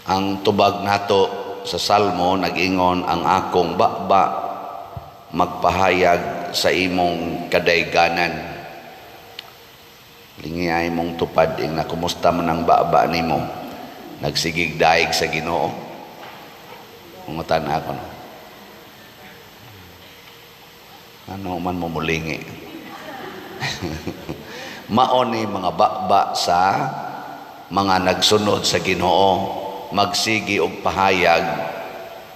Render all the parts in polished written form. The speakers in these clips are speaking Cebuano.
Ang tubag nato sa Salmo nag-ingon, "Ang akong baba magpahayag sa imong kadayganan." Lingi ay mong tupad ing na kumusta man ang baba nimo, nagsigig daig sa Ginoo? Ungutan ako, no? Ano man mo mulingi? Mao ni mga baba sa mga nagsunod sa Ginoo, magsigi og pahayag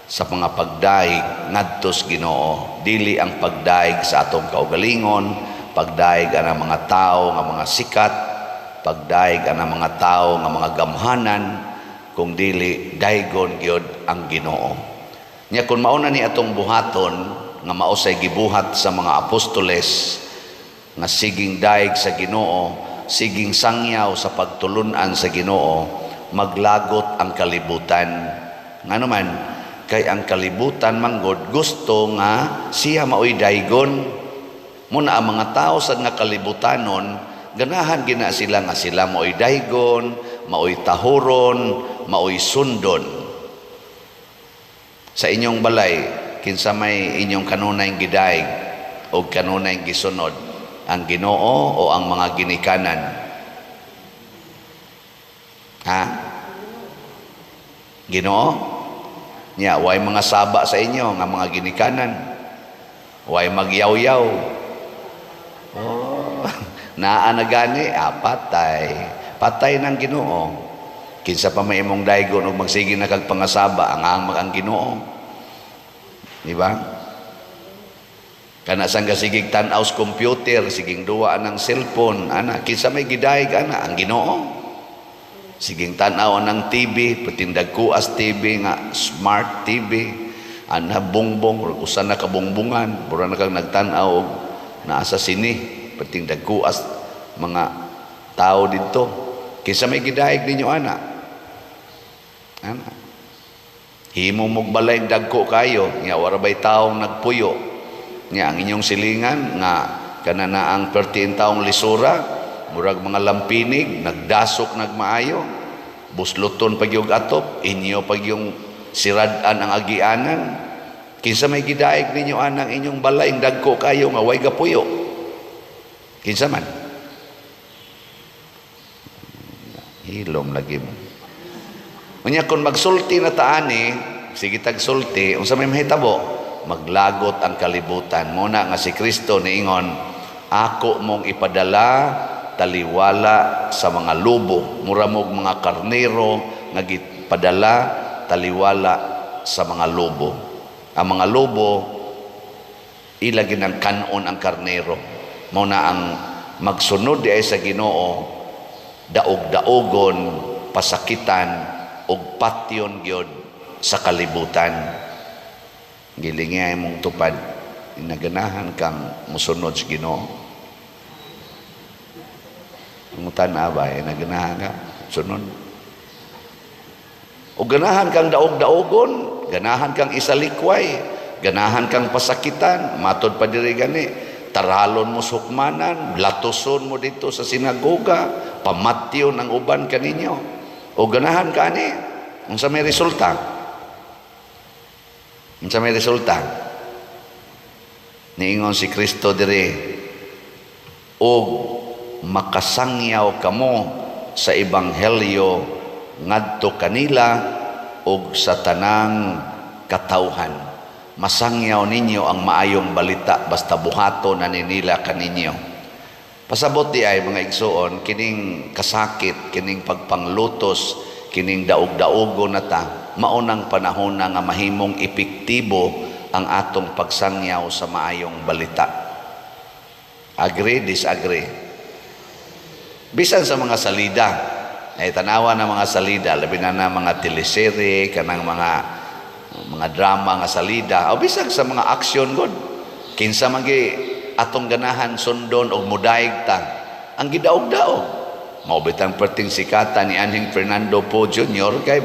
sa mga pagdaig ngadto sa Ginoo. Dili ang pagdaig sa atong kaugalingon, pagdaig ang mga tao nga mga sikat, pagdaig ang mga tao nga mga gamhanan, kung dili daigon gyud ang Ginoo. Nya kun mao na ni atong buhaton nga mao say gibuhat sa mga apostoles nga siging daig sa Ginoo, siging sangyaw sa pagtulun-an sa Ginoo, maglagot ang kalibutan. Ngano man? Kay ang kalibutan manggod gusto nga siya maoy daygon. Muna ang mga tao sa nga kalibutanon, ganahan gina sila nga sila maoy daygon, maoy tahuron, maoy sundon. Sa inyong balay, kinsa may inyong kanunay gidaig o kanunay gisunod? Ang Ginoo o ang mga ginikanan? Ha? Ginoo? Nya, way mga saba sa inyo nga mga ginikanan? Way magyaw-yaw? Oh, naa na gani, ah, patay. Patay ng Ginoo. Kinsa pa may imong daygon og magsige na kag pangasaba, ang Ginoo. Di ba? Kana sang gasigig tan-aw sa computer, siging duwa ang cellphone, ana, kinsa may gidaig ana? Ang Ginoo. Siging tan-aw ng TV, patindag kuas TV nga smart TV, ana bongbong, usa na ka bongbongan, mura na kang nagtan-aw og naa sa sine, patindag kuas mga tao didto. Kinsa may gidaig ninyo ana? Ana. Himo mog balay dagko kayo, nya wara bay taong nagpuyo? Nya ang inyong silingan nga kana na ang 13 taong lisura, murag mga lampinig, nagdasok nagmaayo, busloton pag yung atop, inyo pag yung sirad-an ang agianan. Kinsa may gidaig ninyo anang inyong balay dagko kayo nga way gapuyo? Kinsa man? Hilom lagi mo. Unya kung magsulti na taani, sige tagsulti, unsa may mahitabo? Maglagot ang kalibutan. Muna nga si Kristo niingon, "Ako mong ipadala taliwala sa mga lobo." Mura mog mga karnero nga gipadala taliwala sa mga lobo. Ang mga lobo ila ginang kanon ang karnero. Mao na ang magsunod di ay sa Ginoo, daog-daogon, pasakitan ug patyon gyud sa kalibutan. Gilingi ay mong tupad, inaganahan kang musunod sa Ginoo? Pangutan ba, naganahan ka sunod? O ganahan kang daog-daogon, ganahan kang isalikway, ganahan kang pasakitan, matod pa diri gani, taralon mo sukmanan, latuson mo dito sa sinagoga, pamatyon ang uban kaninyo. O ganahan ka ani, unsa may resulta? Unsa may resulta? Niingon si Kristo diri, "Og makasangyaw kamo sa ebanghelyo ngadto kanila og sa tanang katawhan." Masangyaw ninyo ang maayong balita basta buhaton na nila kaninyo. Pasabot di ay, mga igsuon, kining kasakit, kining pagpanglutos, kining daog-daogo na ta, maunang panahon na nga mahimong epektibo ang atong pagsangyaw sa maayong balita. Agree, disagree? Bisan sa mga salida, ay tanawa ng mga salida, labi na na mga teleserye, kanang mga drama nga salida, o bisan sa mga action god. Kinsa man atong ganahan sundon og mudaig ta? Ang gidaog-daog. Mao bitang perting sikata ni anhing Fernando Poe Jr. kay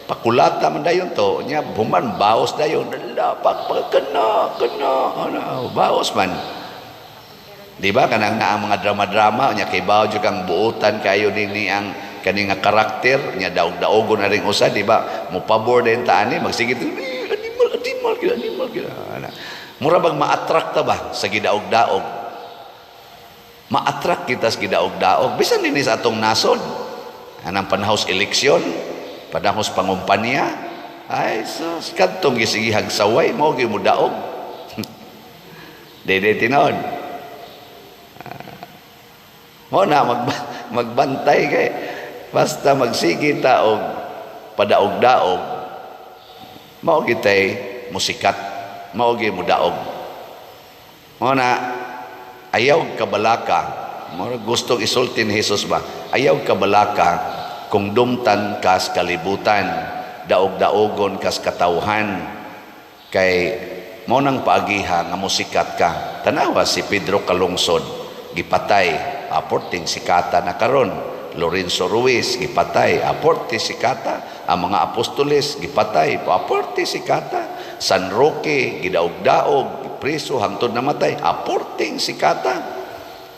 pakulata man dayon to nya, human baos dayon, pak kena kena ano, baos man. Di ba kanang naa mga drama-drama nya, kay bawo jud kang buotan kayo dinhi ang Kani nga karakter nya, daog-daogon na ring usa, di ba? Mo pabor din ta ani, magsige, "Eh, animal, animal gid, animal gid." Ana. Mura bang ma-attract ta ba sa gidaog-daog? Ma-attract kita sa gidaog-daog bisan dinhi sa atong nasod. Anang panahos eleksyon, panahos pangumpanya, ay sus, kadtong gisigihag saway mao gyud mo daog. Dili tinuod. Mo na magbantay kay basta magsige ta og padaog-daog, mao gitay musikat, mao gyud mo daog. Mo na ayaw kabalaka, mo gustong isulti ni Jesus ba? Ayaw kabalaka kung dumtan kas kalibutan, daog-daogon kas katawhan, kay mao nang paagiha nga musikat ka. Tanawa si Pedro Calungsod, gipatay, aporting sikata na karon. Lorenzo Ruiz, gipatay, aporte sikata. Ang mga apostoles, gipatay, aporte sikata. San Roque, gidaog-daog, gipreso hangtod namatay, aporting sikata.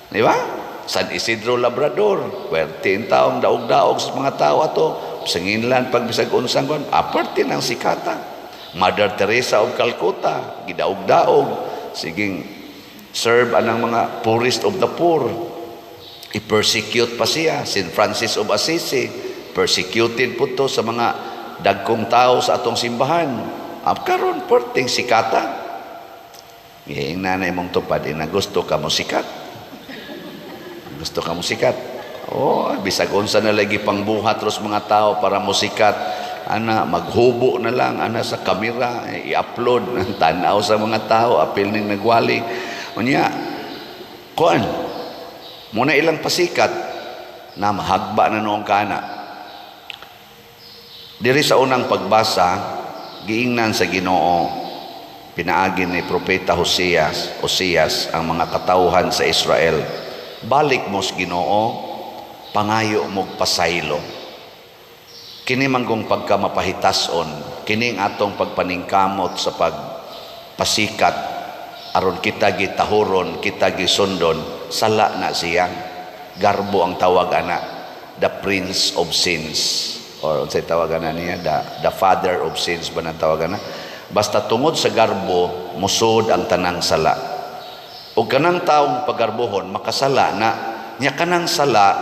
Di ba? San Isidro Labrador, puwerte ang taong daog-daog sa mga tao ato, sanginlan pag bisag unsang kon, aparte ng sikata. Mother Teresa of Calcutta, gidaog-daog, siging serve anang mga poorest of the poor. I-persecute pa siya. St. Francis of Assisi, persecuted po to sa mga dagkong tao sa atong simbahan. Karon perting sikata. Giing nanay mong tupad, ina, gusto ka mo sikat. Gusto ka mo sikat. Oh, bisag unsa na lagi pangbuhat ros mga tao para mo sikat. Ana, maghubo na lang ana sa kamera, i-upload, tanaw sa mga tao, apil ning nagwali. Unya, kuan, muna ilang pasikat na mahagba na noong kana. Diri sa unang pagbasa, giingnan sa Ginoo pinaagi ni Propeta Oseas ang mga katawhan sa Israel. Balik mo sa Ginoo, pangayo mo pasaylo. Kini manggong pagka mapahitason, kini ang atong pagpaningkamot sa pagpasikat aron kita gitahuron, kita gisundon, sala na siya. Garbo ang tawag ana, the prince of sins. Or unsay tawag ana niya, the father of sins ba nang tawag ana? Basta tungod sa garbo, musod ang tanang sala. O kanang taong pagarbohon, makasala na, nya kanang sala,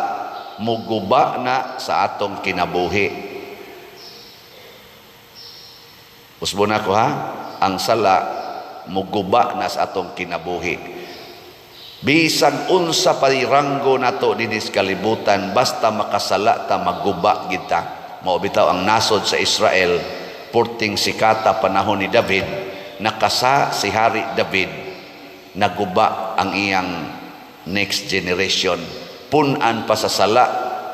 muguba na sa atong kinabuhi. Usbo na ko ha, ang sala muguba na sa atong kinabuhi. Bisag unsa pa ranggo nato dinhi sa kalibutan, basta makasala ta, maguba kita. Mao bitaw ang nasod sa Israel, porting sikata panahon ni David, nakasa si Hari David, naguba ang iyang next generation. Punan pa sa sala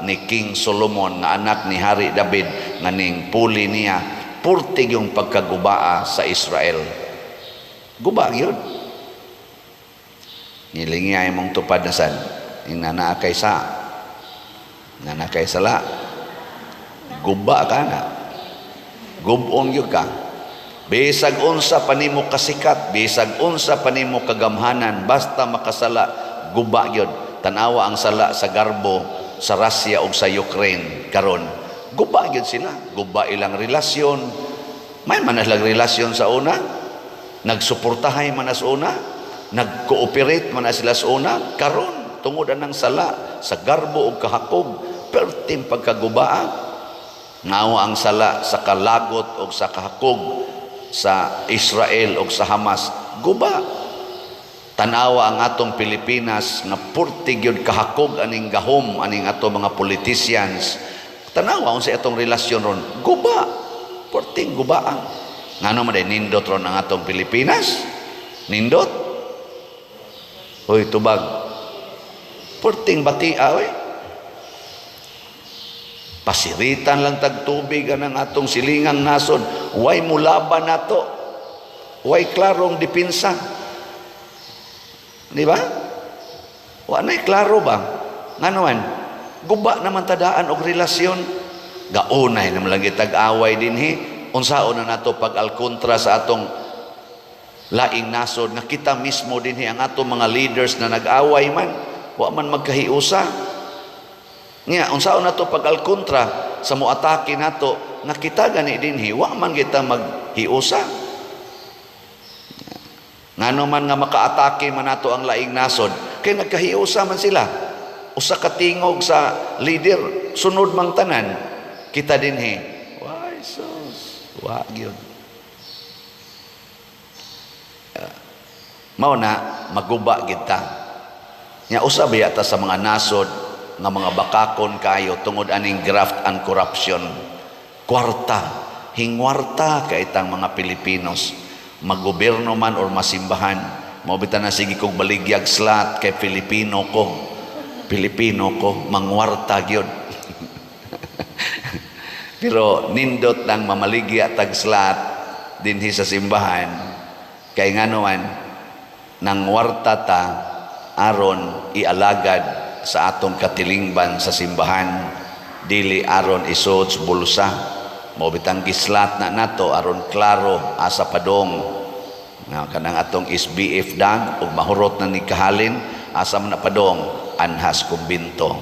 ni King Solomon nga anak ni Hari David nga ning puli niya, purtig yung pagkagubaa sa Israel. Guba yun. Nilingi ay mong tupad na san. Yung nanakay sa. Nanakay sala. Guba ka na. Gubong yun ka. Bisag unsa panimo kasikat, bisag unsa panimo kagamhanan, basta makasala, guba yun. Tanawa ang sala sa garbo, sa Russia o sa Ukraine karon. Guba yun sila. Guba ilang relasyon. May man silang relasyon sa una. Nagsuportahay man sa una. Nag-cooperate man sila sa una. Karon, tungod anang sala sa garbo o kahakog, perting pagkagubaa. Ngawa ang sala sa kalagot o sa kahakog sa Israel o sa Hamas. Guba. Tanawa ang atong Pilipinas nga purtig yun kahakog aning gahom aning ato mga politicians. Tanawa unsa atong relasyon ron. Guba. Purting gubaan. Ngano man day nindot ron ang atong Pilipinas? Nindot? Hoy, tubag. Purting batia oy. Pasiritan lang tag tubig ang atong silingang nasod. Way mulaban nato. Way klarong dipinsa. Di ba? Wa na'y klaro ba? Ngano man? Guba naman tadaan og relasyon. Gaunay naman lang itag-away dinhi. Unsaon na nato pag alkontra sa atong laing nasod nga kita mismo dinhi ang atong mga leaders na nag-away man, wa man magkahiusa. Nya unsaon nato pag-alkontra sa moatake nato nga kita gani dinhi wa man kita maghiusa? Ngano man nga makaatake man nato ang laing nasod kay nagkahiusa man sila? Usa ka tingog sa leader, sunod mang tanan. Kita dinhi, why sus, wa gyud. Mao na maguba kita. Nya usa ba ta sa mga nasod nga mga bakakon kayo tungod aning graft and corruption? Kwarta, hingwarta kay itang mga Pilipinos, maggobyerno man or masimbahan. Mao bitaw na sige kog baligyag slot kay Filipino ko. Pilipino ko, mangwarta gyud. Pero nindot nang mamaligya tag slot dinhi sa simbahan kay ngano man nangwarta ta aron ialagad sa atong katilingban sa simbahan, dili aron isuot sa bulsa. Mao bitang gislat na nato aron klaro asa padong nga kanang atong SBF dag ug mahurot na ni kahalin, asa man na padong, anhas kumbinto.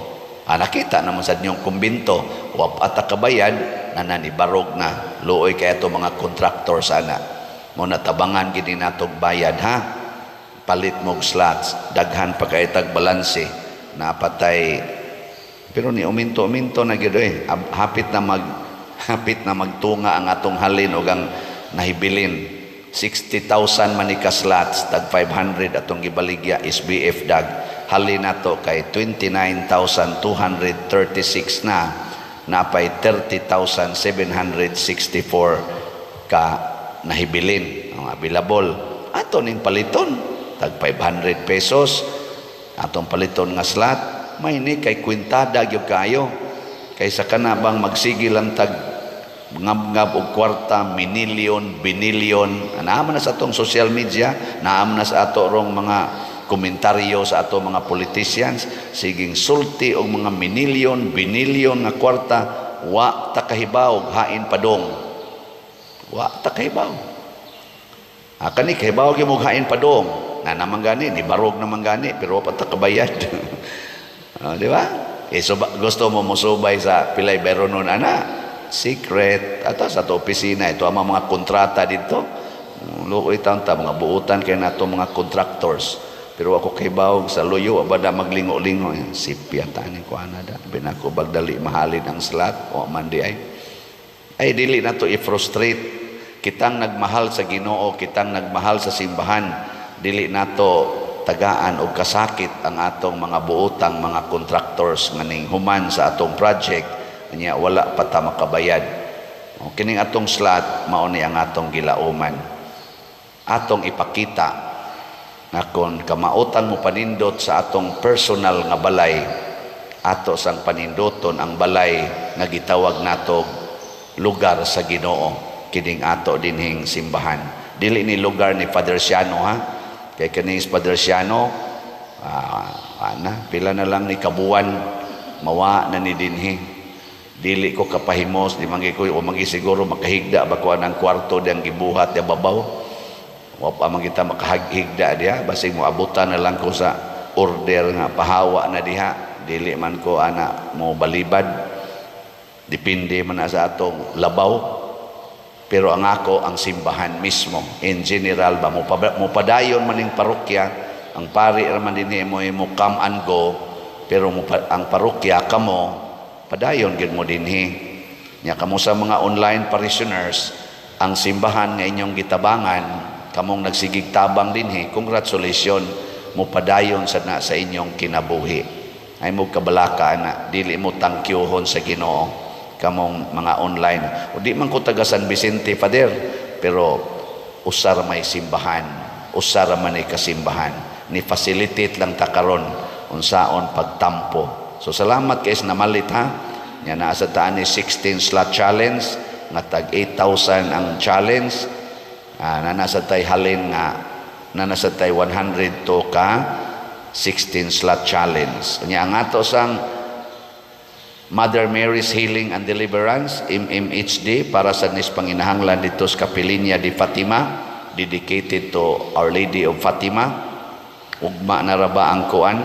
Nakita naman sa inyong kumbinto, wa pa ta kabayad na nanibarog na. Luoy kay ato mga contractor sana. Mo natabangan gini natog bayad, ha. Palit mog slots, daghan pa kay tag balanse napatay, pero ni uminto-uminto na gyud eh. Hapit na magtunga ang atong halin ug ang nahibilin. 60,000 man ni ka slots, tag 500 atong gibaligya SBF dag. Halin nato kay 29,236 na, napay 30,764 ka nahibilin ang available. Ato ning paliton tag 500 pesos atong paliton nga slot. May ni kay kwintada gyud kayo kaysa kana bang magsige lang tag ngab-ngab og kwarta, minilyon, binilyon. Naa man na sa atong social media, naa man na sa ato rong mga komentaryo sa ato mga politicians, siging sulti og mga minilyon, binilyon nga kwarta, wa ta kahibaw hain padong. Wa ta kahibaw. Kani kahibaw gyud mo hain padong. Na naman gani, ni barog naman gani, pero wa pa ta kabayad. Di ba? Eh, so, gusto mo musubay sa pilay bayronon ana? Secret. Ato sa ato opisina, ito ang mga kontrata dito. Luoy taon ta, mga buutan kay nato mga contractors. Pero ako kahibaw sa luyo, abada maglingo-lingo. Sipya tani ko ana da. Binako bagdali mahalin ang slot o man di ay. Ay dili na to i-frustrate. Kitang nagmahal sa Ginoo, kitang nagmahal sa simbahan, dili nato tagaan og kasakit ang atong mga buotang mga contractors nga ning human sa atong project nya wala pa ta makabayad. O, kining atong slot mao ni ang atong gilauman. Atong ipakita nga kon kamautan mo panindot sa atong personal nga balay, ato sang panindoton ang balay nga gitawag nato lugar sa Ginoo, kining ato dinhing simbahan. Dili ni lugar ni Father Siano, ha. Kay kining Father Siano, ana, pila na lang ni kabuan mawa na ni dinhi. Dili ko kapahimos, di man ko o magi siguro makahigda ba ko anang kwarto diyang gibuhat diya babaw. Wa pa man kita makahigda diya, basig mo abutan na lang ko sa order nga pahawa na diha. Dili man ko ana mo balibad. Depende man na sa atong labaw. Pero ang ako, ang simbahan mismo, in general ba, mo padayon man ning parokya, ang pari raman dinhi mo mo come and go, pero mo, ang parokya kamo, padayon gid mo dinhi. Nya kamo sa mga online parishioners, ang simbahan nga inyong gitabangan, kamong nagsigig tabang dinhi, congratulations, mo padayon sa na sa inyong kinabuhi. Ay mo kabalaka na, dili mo tangkyuhon sa Ginoo kamong mga online. O di man ko taga San Vicente, Father, pero usar may simbahan, usar man ay kasimbahan. Ni facilitate lang ta karon unsaon pagtampo. So salamat kay namalit, ha. Nya naa sa taan ni 16 slot challenge nga tag 8,000 ang challenge. Na nasa tay halin nga na nasa tay 102 ka 16 slot challenge. Nya ang ato sang Mother Mary's Healing and Deliverance, MMHD, para sa nis panginahanglan dito sa Kapilinya di Fatima, dedicated to Our Lady of Fatima. Ugma na ra ba ang kuan?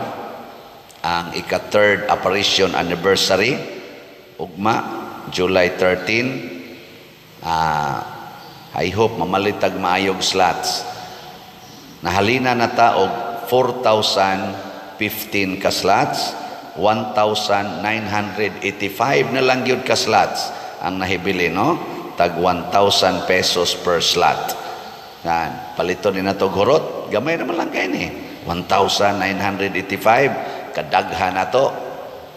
Ang ika-third apparition anniversary ugma, July 13. I hope mamalitag maayog slots. Nahalina na ta og 4,015 ka slots, 1,985 na lang gyud ka slots ang nahibili, no? Tag 1,000 pesos per slot. Yan, palito ni nato hurot, gamay naman lang kay ni. 1,985 kadaghan na to.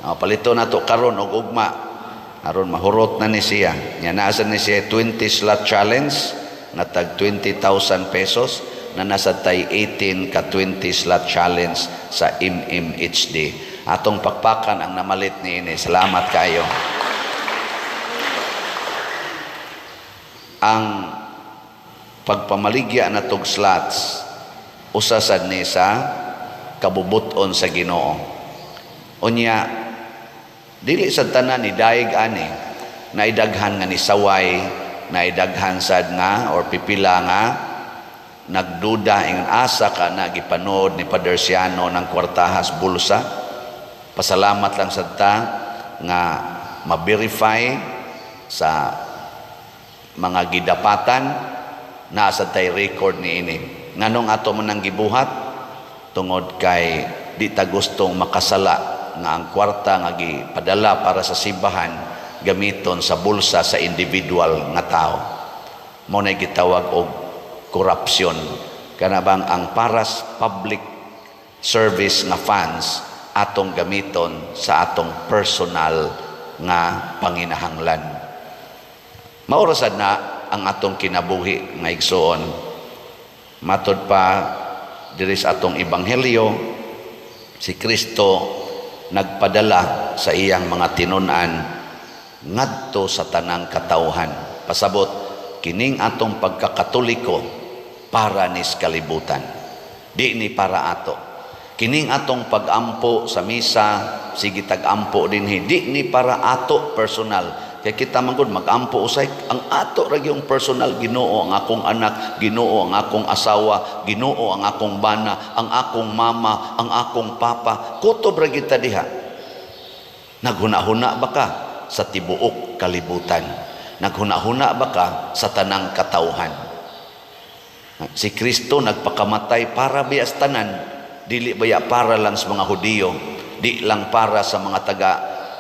Oh, palito na to karon og ugma aron mahurot na ni siya. Nya naa ni siya 20 slot challenge nga tag 20,000 pesos na nasa tay 18 ka 20 slot challenge sa MMHD. Atong pakpakan ang namalit ni ini. Salamat kayo. Ang pagpamaligya na tog slots usa sad ni sa kabubuton sa Ginoo. Unya dili sad tanan ni daig ani, naidaghan nga ni saway, naidaghan sad nga or pipila nga nagduda, ingon asa ka na gipanood ni Pader Siano ng kwartahas bulsa. Pasalamat lang sad ta nga ma-verify sa mga gidapatan naa sad tay record ni ini. Nganong ato man ang gibuhat? Tungod kay di ta gustong makasala nga ang kwarta nga gipadala para sa simbahan gamiton sa bulsa sa individual nga tao. Mao na gitawag og korupsyon. Kana bang ang paras public service nga funds atong gamiton sa atong personal nga panginahanglan. Mao ra sad na ang atong kinabuhi nga igsuon. Matod pa diri sa atong ebanghelyo, si Kristo nagpadala sa iyang mga tinun-an ngadto sa tanang katawhan. Pasabot, kining atong pagkakatoliko para nis kalibutan, di ni para ato. Kining atong pagampo sa misa, sige tag-ampo dinhi, di ni para ato personal. Kaya kita man gud magampo usay ang ato ra gyud personal. Ginoo, ang akong anak, Ginoo, ang akong asawa, Ginoo, ang akong bana, ang akong mama, ang akong papa. Kutob ra gyud ta diha. Naghuna-huna ba ka sa tibuok kalibutan? Naghuna-huna ba ka sa tanang katawhan? Si Kristo nagpakamatay para biya sa tanan, dili baya para lang sa mga Hudiyo, di lang para sa mga taga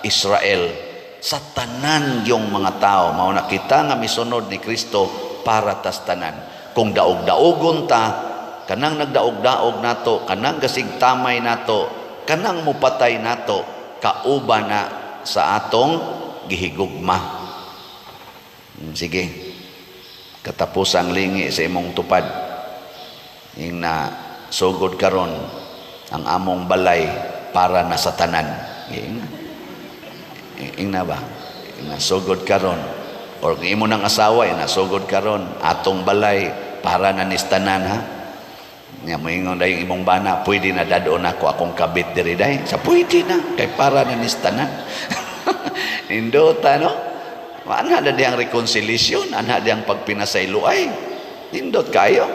Israel, sa tanan yung mga tao. Mao na kita nga misunod ni Kristo para tas tanan. Kung daog-daogon ta, kanang nagdaog-daog nato, kanang gasig tamay nato, kanang mupatay nato, kauban na sa atong gihigugma. Sige, katapusang lingi sa imong tupad. Ing na sugod karon ang among balay para na sa tanan. Ing na ba? Ing na sugod karon, or kung imo nang asawa, ing na sugod karon atong balay para na nis tanan, ha. Nya moingon dayong imong bana, "Pwede na dadon ako akong kabit diri day?" Sa pwede na kay para na nis tanan. Nindota, no? Ana na diyang reconciliation, ana diyang pagpinasayloay. Nindot kayo.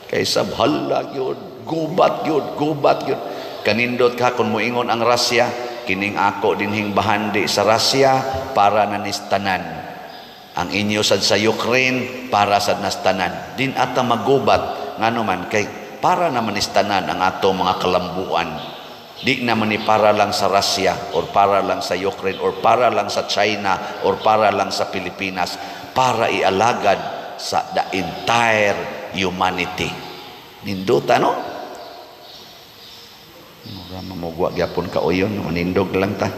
Kaysa hala gyud, gubat gyud, gubat gyud. Kanindot ka kung moingon ang Russia, "Kining ako dinhing bahandi sa Russia para na nis tanan. Ang inyo sad sa Ukraine para sad nas tanan." Din ata magubat, ngano man kay para naman nis tanan ang ato mga kalambuan. Di naman ni para lang sa Russia or para lang sa Ukraine or para lang sa China or para lang sa Pilipinas, para ialagad sa the entire humanity. Nindota, no? Mura mamugwa gyapon ka uyon, manindog lang ta.